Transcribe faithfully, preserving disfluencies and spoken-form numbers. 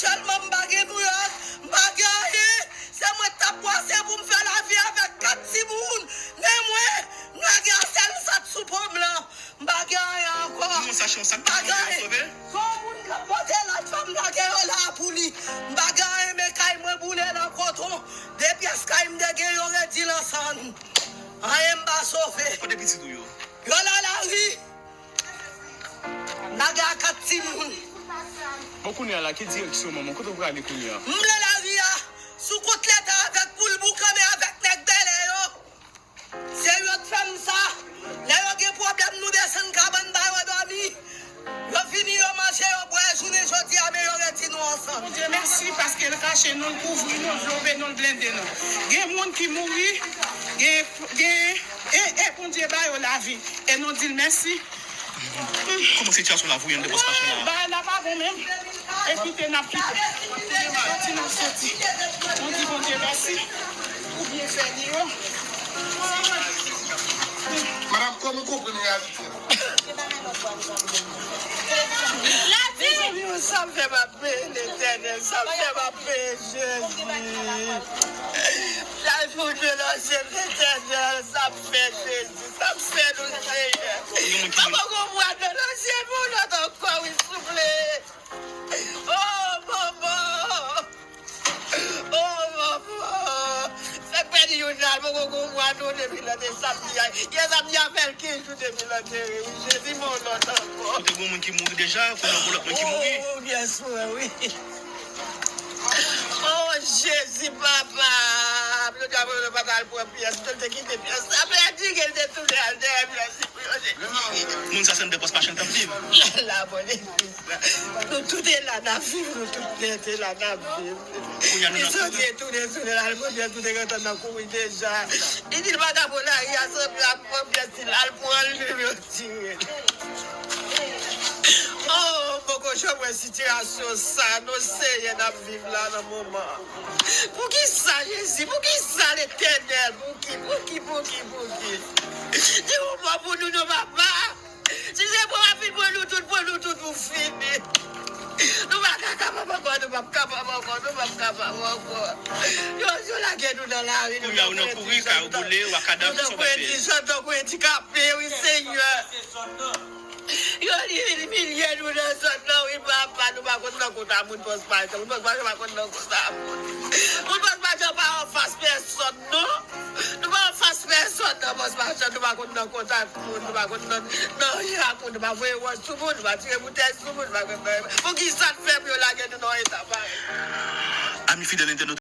Aktyèlman, m pa gen Nouyòk, m pa gen anyen. Se mwen k t ap bwase pou m fè lavi avèk kat timoun. Men mwen, m lage a sèl sat sou po m lan. M pa gen anyen ankò. Yon sachè, yon sak, m pa gen anyen. Sove. Gon moun k ap pote lòt fanm lage yo la pou li. M pa gen anyen, men kay mwen boule nan koton. De pyès kay m te gen yo redi lan sann. Anyen m pa sove. Kote pitit ou yo? Yo nan lari. Lage a kat timoun. Bon, kounye a la, ki direksyon, manman? Kote w prale kounye a? M nan lari a, sou kont Leta avèk poul boukannen avèk nèg bèlè yo. Se yo t fè m sa. Lè yo gen pwoblèm, nou desann kabann ba yo dòmi. Yo vini, yo manje, yo bwè, jounen jodi a, men yo redi nou ansanm. Bondye mèsi, paske l kache nou, l kouvri nou, l vlope nou, l blende nou. Gen moun ki mouri, gen, gen, e, e Bondye ba yo lavi. E nou di l mèsi. Kòman sitiyasyon la voye n de pòs machin la? Bagay la pa bon menm. E kite n ap kite. Soti n ap soti. Nou di Bondye mèsi pou byenfè li yo. Madanm, kòman w konprann reyalite a? Mezanmi, sa m fè m ap peye Letènèl, sa m fè m ap peye Jezi. Chak jou m lanje Letènèl, sa m fè Jezi, sa m fè nou Senyè. M pa poko pran nan lanje pou lòt ankò, wi, souple. Oh, manman! Oh, manman! Fèk pèdi youn la, l poko gon mwa non depi l antere samdi a. Yè samdi a fè l kenz jou depi l antere, wi, Jezi, men yon lòt ankò. Ou te gon moun ki mouri deja, kounye a gon lòt moun ki mouri. Oh, byen swè, wi. Oh, Jezi, papa! Jodi a, mwen pa t al pran pyès, mwen te kite pyès la pèdi, ke l te tounen al dèyè pyès li pou yo, Jezi. Moun sa se anndan pòs machin t ap viv. La, bon, legliz la. Nou tout e la n ap viv, nou tout nèt e la n ap viv. Li soti e tounen, tounen, l al pran pyès, nou te gentan nan kouri deja. Li di l pa ka pran lari a, sanble ap pran pyès, li al pran l, li menm yo tire l. Oh, m poko janm wè sitiyasyon sa, non, Senyè, n ap viv la nan moman. Poukisa, Jezi? Poukisa, Letènèl? Pouki, pouki, pouki, pouki? Di yon mo pou nou, non, papa. Si se pou w ap vin pran nou tout, pran nou tout pou fini. Nou pa ka kapab ankò, nou p ap kapab ankò, nou p ap kapab ankò. Yo, yo lage nou nan lari, nou tankou endizan, nou tankou endizan, tankou endikape, wi, Senyè. Yo imilye nou nan zòn nan, wi, papa, nou pa konn nan kont a moun pòs machan, moun pòs machan pa konn nan kont a moun. Moun pòs machan pa anfas pèsòn, non. Nou pa anfas pèsòn nan pòs machan, nou pa konn nan kont ak moun, nou pa konn nan, nan anyen ak moun, nou pa voye wòch sou moun, nou pa tire boutèy sou moun, nou pa konn nan, poukisa n fè pou yo lage nou nan yon eta parèy? Ami fidèl entènòt,